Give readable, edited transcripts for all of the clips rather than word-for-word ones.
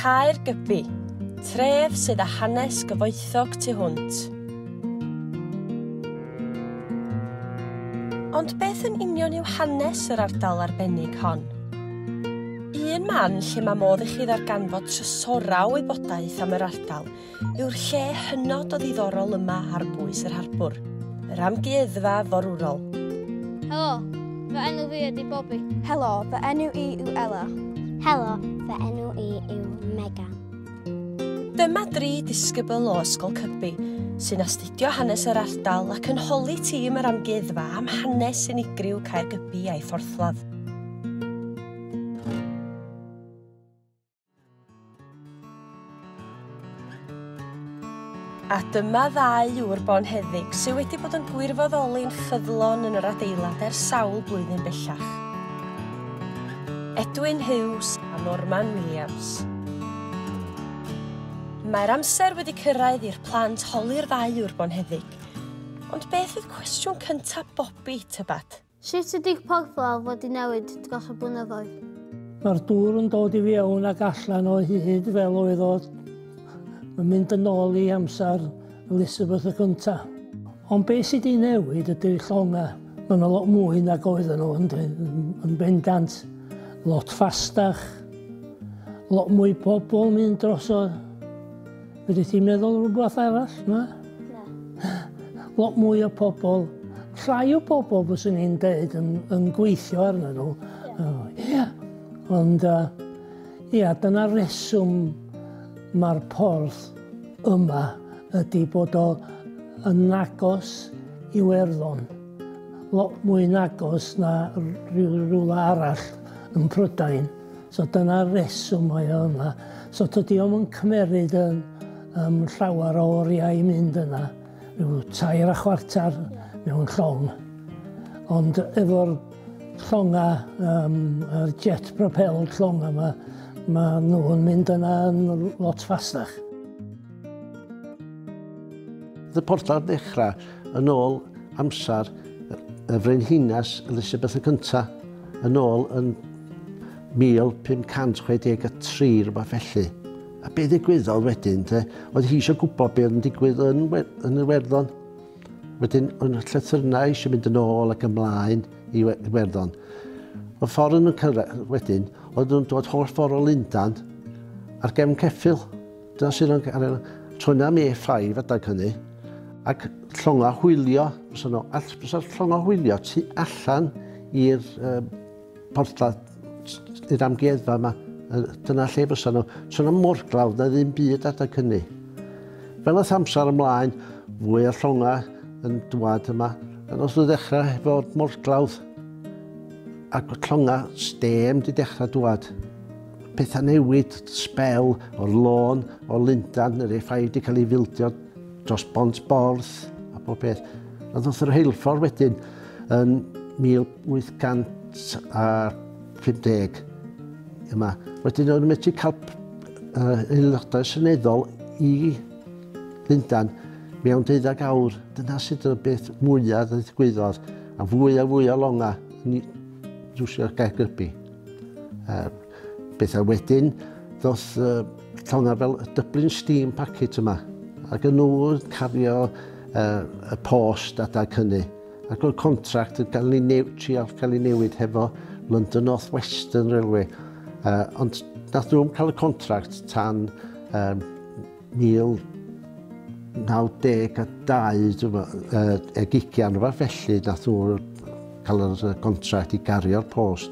Caergybi, tref sydd â hanes gyfoethog tu hwnt. Ond beth yn union yw hanes yr ardal arbennig hon? Un man lle mae modd i chi ddarganfod trysorau o wybodaeth am yr ardal yw'r lle hynod o ddiddorol yma ar bwys yr harbwr, yr Amgueddfa Forwrol. Helo, fy enw fi ydy Bobby. Helo, fy enw i yw Ella. Helo, fy enw i yw Megan. Dyma dri disgybl o Ysgol Cybi sy'n astudio hanes yr ardal ac yn holi tîm yr amgueddfa am hanes unigryw Caergybi a'i phorthladd. A dyma ddau ŵr bonheddig sydd wedi bod yn gwirfoddoli'n ffyddlon yn yr adeilad ers sawl blwyddyn bellach. Edwin Hughes a Norman Williams. Mae'r amser wedi cyrraedd i'r plant holi'r ddau ŵr bonheddig. Ond beth oedd cwestiwn cyntaf Bobby, tybad? Sut ydy'r porthladd wedi newid dros y blynyddoedd? Mae'r dŵr yn dod i fewn ac allan o hyd fel oedd o. Mae'n mynd yn ôl i amser Elizabeth y cynta. Ond beth sydd wedi newid ydy'r llonga. Mae yna lot mwy nag oedden nhw yn, yn bendant. Lot ffastach, lot mwy pobl mynd drosodd. Fedri ti'n meddwl rhywbeth arall, na? Na. Lot mwy o pobl, llai o bobl fyswn i'n deud yn, yn gweithio arnyn nhw. Ie. Yeah. Ond, ia, dyna reswm mae'r porth yma ydy bod o yn agos i Iwerddon. Lot mwy nagos na rhywle arall yn Prydain. So dyna'r reswm mae o yma. So tydi o'm yn cymeryd yn llawer o oriau i mynd yna. Rhyw 3.25 mewn llong. Ond efo'r llonga, yr jet propelled llonga yma, mae nhw'n mynd yna yn lot ffastach. Y porthladd ddechrau yn ôl amser y frenhines Elizabeth y Cynta, yn ôl yn 1563, rhywbeth felly. A be ddigwyddodd wedyn, te, oedd hi eisiau gwybod be oedd yn digwydd yn, yn Iwerddon. Wedyn, oedd y llythyrnau eisiau mynd yn ôl ac ymlaen i Iwerddon. Y ffordd yn cyrraedd wedyn, oedd nhw'n dod holl ffordd o Lundan ar gefn ceffyl. Dyna sydd yn cael trwy'n am E5 adag hynny. Ac llonga hwylio, fysa nhw, fysa'r llonga hwylio tu allan i'r porthladd, i'r amgueddfa yma. Dyna lle fysa nhw. Trwy'n am morglawdd na ddim byd adag hynny. Fel oedd amser ymlaen, fwy o llonga yn dwad yma. A os nhw ddechrau efo'r morglawdd ac llonga stêm di dechrau dwad. Pethau newid, sbel o'r lôn, o Lundan, yr A5 di cael ei fildio dros Bont Borth a bob peth. A ddoth yr rheilffordd wedyn yn 1850 yma. Wedyn o'n medru cael aelodau seneddol i Lundan mewn 12 awr. Dyna sydd y beth mwyaf ddigwyddodd. A fwy a fwy o longa yn iwsio'r Gaergybi. Bethau wedyn, ddoth llonga fel y Dublin Steam Packet yma. Ac yn nhw cario y post adag hynny. Ac o'r contract yn cael ei trial cael ei newid hefo London North Western Railway. Ond nath nhw'n cael y contract tan 1992, ag 20, rhywbeth felly, nath nhw cael y contract i gario'r post.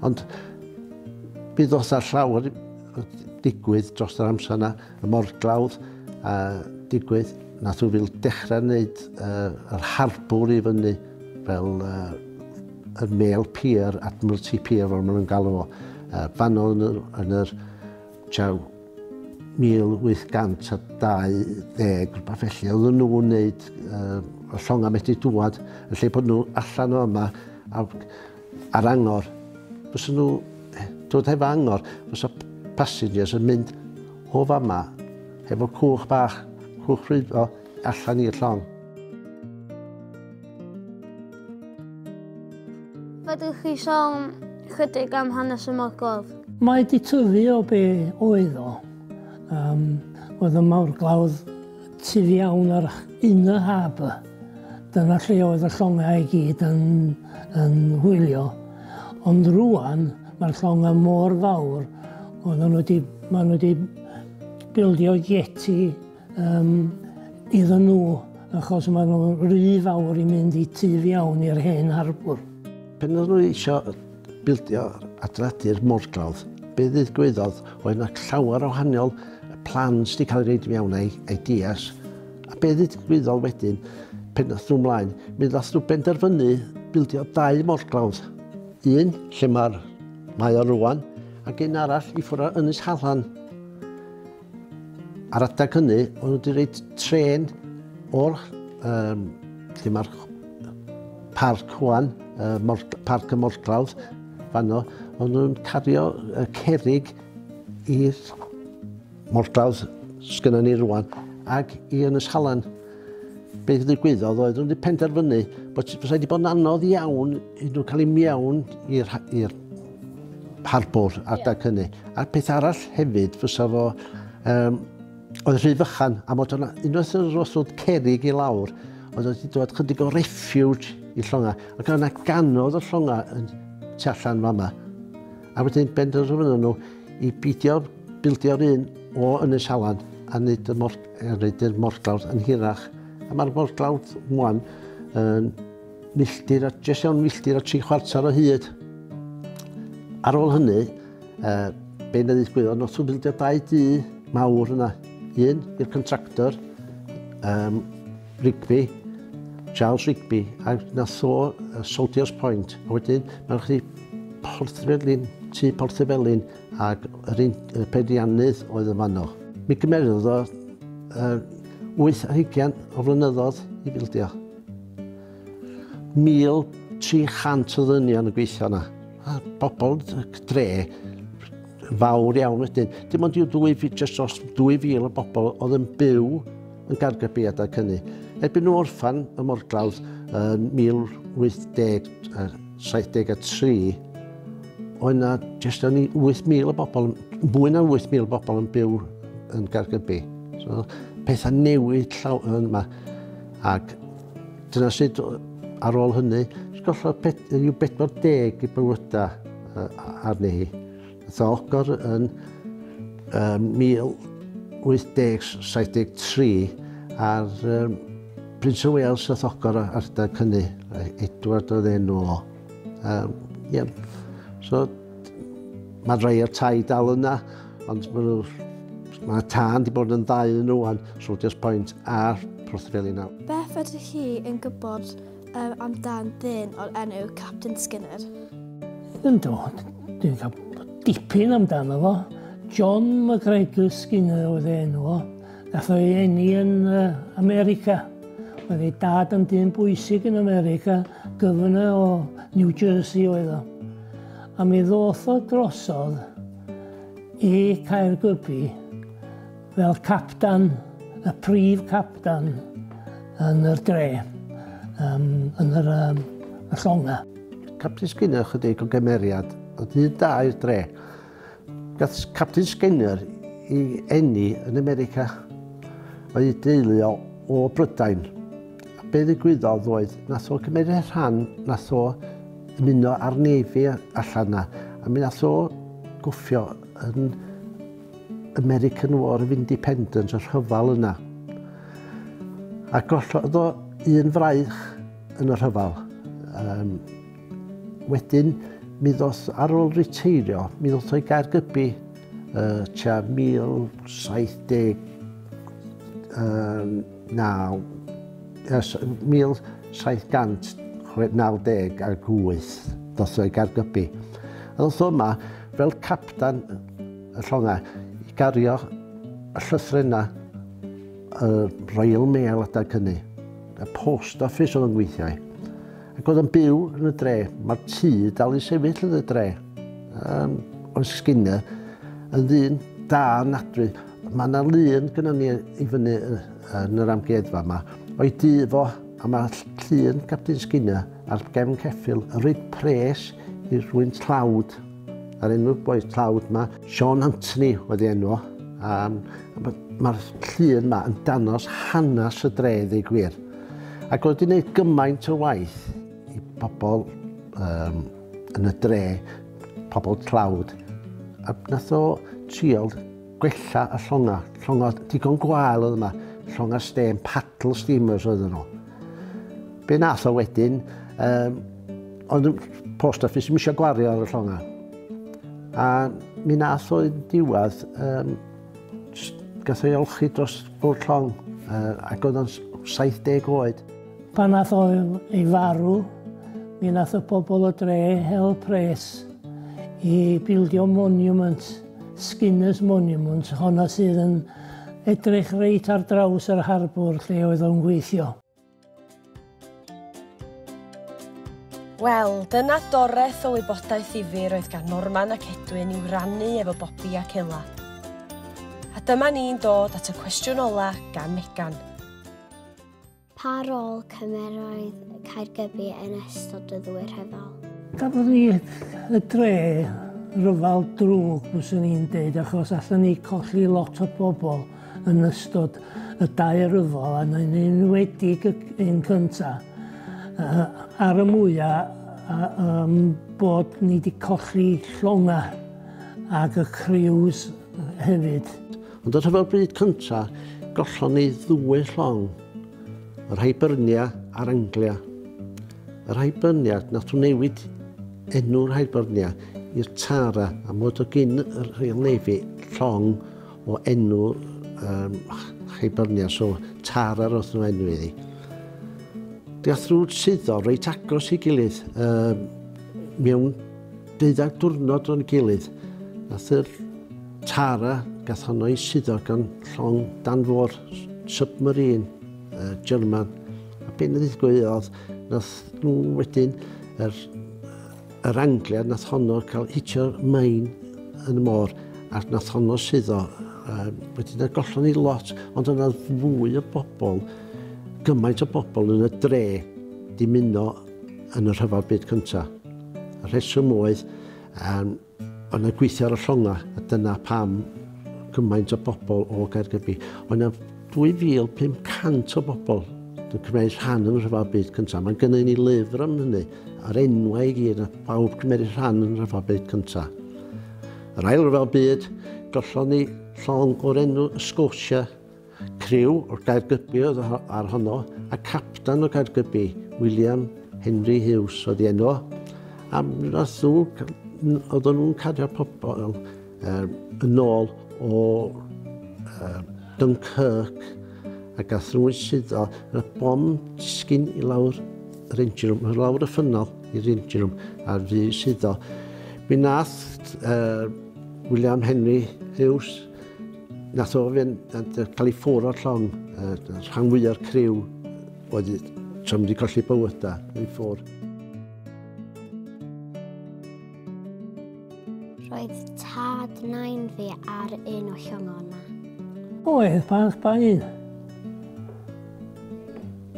Ond bydd ddoth ar llawer digwydd dros yr amser yna, y morglawdd a digwydd, nath nhw fel dechrau wneud yr harbwr i fyny fel y Mail Pier, Admiralty Pier fel maen nhw'n galw fo. Fan o'n yn yr 1820, rhywbeth felly, oedden nhw'n wneud y llonga medru dŵad, yn lle bod nhw allan o yma ar angor. Fysa nhw dod hefo angor, fysa passengers yn mynd o fama hefo cwch bach, cwch rhwyfo allan i'r llong. Fedrwch chi sôn chydig am hanes y morglawdd? Mae 'di tyfu o be oedd o. Oedd y morglawdd tu fewn ar inner harbour. Dyna lle oedd y llongau i gyd yn hwylio. Ond rwan, mae'r llongau mor fawr, oedden nhw wedi, maen nhw wedi bildio jetty iddyn nhw, achos maen nhw'n rhy fawr i mynd i tu fewn i'r hen harbwr. Pan oedden nhw eisiau bildio adeiladu'r morglawdd, be ddigwyddodd oedd yna llawer o wahanol plans wedi cael eu roid mewn ideas. A be ddigwyddodd wedyn, pan nath nhw ymlaen, mi nath nhw benderfynu bildio dau morglawdd. Un, lle mae o rwan, ac un arall i ffwrdd ar Ynys Halan. Ar adeg hynny, o'n nhw wedi rhoi trên o'r lle mae'r parc rwan, parc y morglawdd, fanno, o'n nhw'n cario cerrig i'r morglawdd sgynnon ni rwan, ac i Ynys Halan. Beth ddigwyddodd oedd nhw wedi penderfynu bod fysa wedi bod yn anodd iawn i nhw cael eu mewn i'r harbwr adeg hynny. A'r peth arall hefyd fysa fo, oedd rhy fychan, a mod o'na, unwaith yr oedd cerrig i lawr, oedd wedi dod chydig o refuge i llongau. Ac oedd yna ganodd y llongau yn tu allan fama. A wedyn benderfynon nhw i beidio bildio'r un o Ynys Halan a wneud y morglawdd yn hirach. A mae'r morglawdd wan yn milltir, jyst iawn milltir a 3/4 o hyd. Ar ôl hynny, be na ddigwyddodd, nath nhw bildio dau dŷ mawr yna. Un i'r contractor, Rigby, Charles Rigby, a nath o Soldier's Point. A wedyn, mae'n chdi Porthyfelin, tŷ Porthyfelin, ac yr un peiriannydd oedd yn fanno. Mi gymerodd o 28 o flynyddoedd i bildio. 1,300 o ddynion yn gweithio yna. A bobl dre fawr iawn wedyn. Dim ond jyst dros 2,000 o bobl oedd yn byw yn Gaergybi adeg hynny. Erbyn nhw orffan y morglawdd yn 1873, oedd yna jyst o'n i 8,000 o bobl, mwy na 8,000 o bobl yn byw yn Gaergybi. So, pethau newid llaw yma. Ac dyna sut ar ôl hynny, gollodd rhyw 40 i bywydau arni hi. Nath o agor yn 1873 a'r Prince of Wales nath agor ar adeg hynny, Edward oedd enw o. Yeah. So, mae rhai o'r tai dal yna, ond mae tân wedi bod yn ddau yn nhw, Soldier's Point a'r Porthyfelin nawr. Beth ydych chi yn gwybod amdan ddyn o'r enw Captain Skinner? Yndw, dwi'n cael dipyn amdano fo. John McGregor Skinner oedd ei enw o. Nath o'i eni yn America. Oedd ei dad yn dyn bwysig yn America, governor o New Jersey oedd o. A mi ddoth o drosodd i Caergybi fel captan, y prif captan yn yr dre, yn yr y llonga. Captain Skinner chydig o gymeriad, oedd un da i'r dre. Gath Captain Skinner i eni yn America. Oedd ei deulu o Brydain. A be ddigwyddodd oedd, nath o gymryd rhan, nath o ymuno â'r Navy allan na. A mi nath o gwffio yn American War of Independence, y rhyfel yna. A gollodd o un fraich yn y rhyfel. Wedyn, mi ddoth ar ôl reteirio, mi ddoth o'i Gaergybi tua 1799, 1798 ddoth o'i Gaergybi. A ddoth o yma fel captan y llongau i gario y llythrennau y Royal Mail adeg hynny. Y post office oedd yn gweithio i. Ac oedd yn byw yn y dre. Mae'r tŷ dal i sefyll yn y dre. Oedd Skinner yn ddyn da nadwy. Mae yna lun gynnon ni i fyny yn yr amgueddfa yma. O'i dŷ fo, a mae llun Captain Skinner ar gefn ceffyl yn rhoi pres i rywun tlawd. A'r enw'r boi tlawd ma, Sean Anthony oedd ei enw o. Mae'r llun ma yn danos hanes y dre, ddeu gwir. Ac oedd wedi gwneud gymaint o waith i bobl yn y dre, pobl tlawd. A nath o trial gwella y llonga. Llonga digon gwael oedd yma. Llonga stêm, paddle steamers oedden nhw. Be nath o wedyn, oedd y post office ddim eisiau gwario ar y llonga. A mi nath o diwedd, gath o'i olchi dros bwrdd llong, ac oedd o'n 70 oed. Pan nath o ei farw, mi nath y bobl o dre hel pres i bildio monument, Skinner's Monument, honna sydd yn edrych reit ar draws yr harbwr lle oedd o'n gweithio. Wel, dyna doreth o wybodaeth ddifyr oedd gan Norman ac Edwin i'w rannu efo Bobi ac Ela. A dyma ni'n dod at y cwestiwn ola gan Megan. Pa rôl cymeroedd Caergybi yn ystod y ddwy rhyfel? Gafodd ni y dre ryfel drwg, byswn i'n deud, achos allan ni colli lot o bobl yn ystod y dau ryfel, a yn enwedig un cynta. Ar y mwyaf bod ni wedi colli llonga ac y criws hefyd. Ond y rhyfel byd cynta, gollon ni ddwy llong, yr Hibernia a'r Anglia. Yr Hibernia, nath nhw newid enw'r Hibernia i'r Tara, a mod o gyn y Royal Navy llong o enw Hibernia, so Tara roedd nhw enw iddi. Gath nhw suddo reit agos i gilydd, mewn 12 diwrnod o'n gilydd. Nath yr Tara, gath honno i suddo gan llong dan fôr submarine German. A be na ddigwyddodd, nath nhw wedyn, yr Anglia, nath honno cael hitio'r main yn y môr, a nath honno suddo. Wedyn gollon ni lot, ond yna fwy o bobl, gymaint o bobl yn y dre di muno yn y rhyfel byd cyntaf. Y rheswm oedd, oedd yna gweithio ar y llonga, a dyna pam gymaint o bobl o Gaergybi. Oedd yna 2,500 o bobl yn cymryd rhan yn y rhyfel byd cyntaf. Mae'n gynnu ni lyfr am hynny, a'r enwau i gyd, a pawb cymryd rhan yn y rhyfel byd cyntaf. Yr ail rhyfel byd, gollon ni llong o'r enw Scotia, criw o'r Gaergybi oedd ar honno, a captan o Gaergybi, William Henry Hughes oedd ei enw. A nath nhw, oedden nhw'n cario pobl yn ôl o Dunkirk, a gath nhw'n suddo y bom disgyn i lawr yr engine room, lawr y ffynol i'r engine room, a fu suddo. Mi nath William Henry Hughes, nath o fynd cael ei ffwrdd o'r llong, rhan fwya'r criw oedd wedi colli bywydau, ei ffwrdd. Roedd tad nain fi ar un o llongau yna. Oedd, pa un?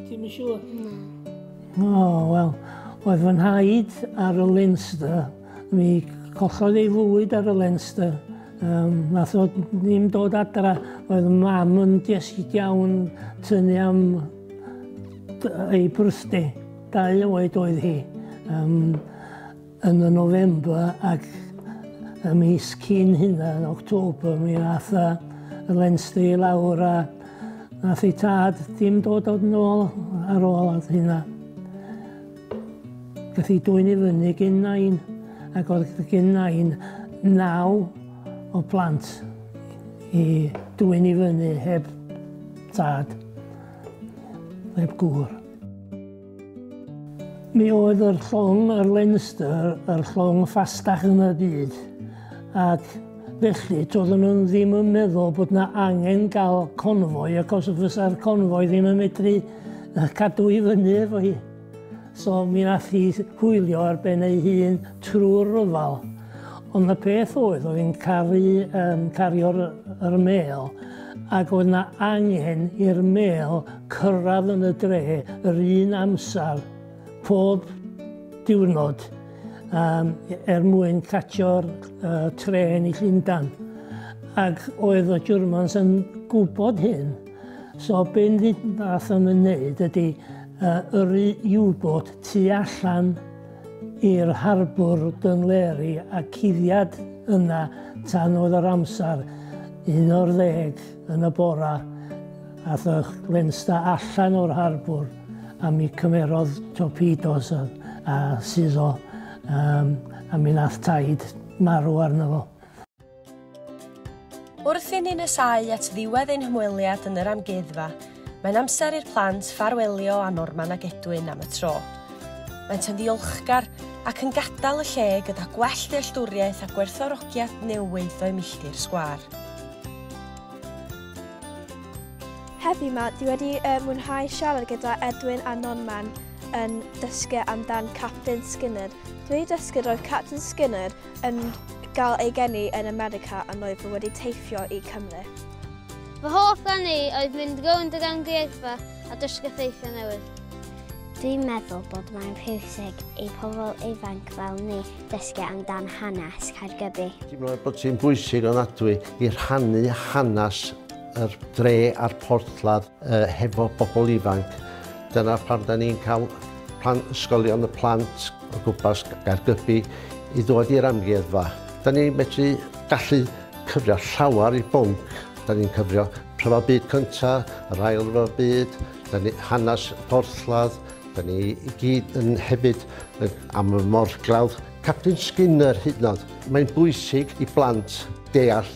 Ti'n yn siŵr? Na. O, wel, oedd fy nhaid ar y Leinster, mi collodd ei fywyd ar y Leinster. Nath o ddim dod adra, oedd mam yn desig iawn tynnu am ei birthday, 2 oed oedd hi, yn y November ac y mis cyn hynna, yn October, mi nath y Leinster i lawr a nath ei tad ddim dod o'n ôl ar ôl at hynna. Gath ei dwyn i fyny gyn nain, ac oedd gyn nain 9 o plant i dwyn i fyny heb tad, heb gŵr. Mi oedd yr llong, yr Leinster, yr llong ffastach yn y byd, ac felly toedden nhw ddim yn meddwl bod na angen gael confoi, achos fysa'r confoi ddim yn medru cadw i fyny efo hi. So mi nath hi hwylio ar ben ei hun trwy'r rhyfel. Ond y peth oedd hi'n cario'r mêl, ac oedd na angen i'r mêl cyrraedd yn y dre yr un amser pob diwrnod er mwyn catio'r trên i Llundan. Ac oedd y Germans yn gwybod hyn. So be nath nhw'n wneud ydy yrru U-boat tu allan i'r harbwr Dunleary a cuddiad yna tan oedd yr amser 11 yn y bora ath y Leinster allan o'r harbwr a mi cymerodd torpedoes a suddo a mi nath taid marw arno fo. Wrth i ni nesáu at ddiwedd ein hymweliad yn yr amgueddfa, mae'n amser i'r plant ffarwelio â Norman ac Edwin am y tro. Maent yn ddiolchgar ac yn gadael y lle gyda gwell dealltwriaeth a gwerthfawrogiad newydd o'u milltir sgwâr. Heddiw 'ma, dwi wedi mwynhau siarad gyda Edwin a Norman yn dysgu amdan Captain Skinner. Dwi wedi dysgu roedd Captain Skinner yn gael ei geni yn America a oedd fo wedi teithio i Cymru. Fy hoff gan i oedd mynd rownd yr amgueddfa a dysgu ffeithiau newydd. Dwi'n meddwl bod mae'n pwysig i pobl ifanc fel ni dysgu amdan hanes Caergybi. Dwi'n meddwl bod ti'n bwysig ofnadwy i rhannu hanes yr dre a'r porthladd hefo bobl ifanc. Dyna pam da ni'n cael plant, ysgolion y plant o gwmpas Gaergybi i ddod i'r amgueddfa. Da ni'n medru gallu cyfrio llawer i bwnc. Da ni'n cyfrio Rhyfel Byd Cyntaf, yr Ail Ryfel Byd, da ni hanes porthladd, da ni i gyd yn hefyd am y morglawdd. Captain Skinner hyd yn oed. Mae'n bwysig i blant deall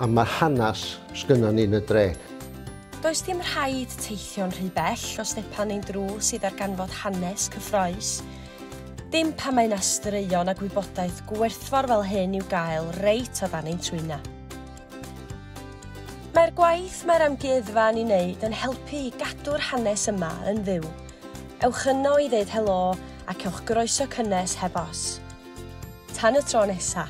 am y hanes sgynnon ni yn y dre. Does dim rhaid teithio'n rhy bell o stepan ein drws i ddarganfod hanes cyffrous. Dim pan mae 'na straeon a gwybodaeth gwerthfawr fel hyn i'w gael reit o dan ein trwyna. Mae'r gwaith mae'r amgueddfa yn ei wneud yn helpu i gadw'r hanes yma yn fyw. Ewch yno i ddeud helo a cewch groeso cynnes heb os. Tan y tro nesa.